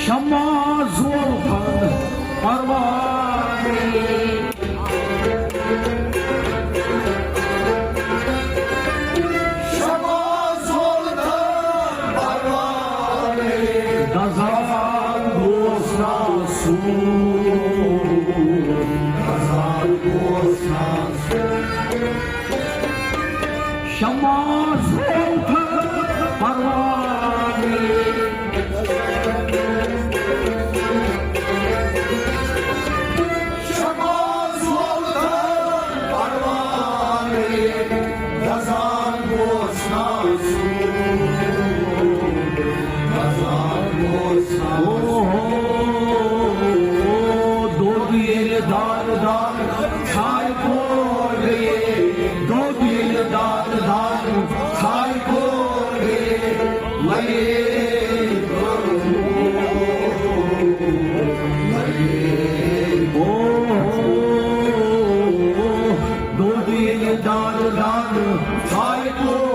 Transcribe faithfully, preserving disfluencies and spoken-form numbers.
شمع زولفن پروانہٕ۔ شمع زولفن پروانہٕ۔ دزان گوس نا سوٗر۔ دزان گوس نا سوٗر۔ شمع زولفن پروانہٕ۔ شمع زولفن پروانہٕ۔ دزان گوس نا سوٗر۔ دزان گوس نا سوٗر۔ دود ییٚلہِ دارٕ دارٕ ژھایہِ پھوٚل گٔیے، دود ییٚلہِ دارٕ دارٕ ژھایہِ پھوٚل گٔیے، لگے او، دود ییٚلہِ دارٕ دارٕ ژھایہِ پھوٚل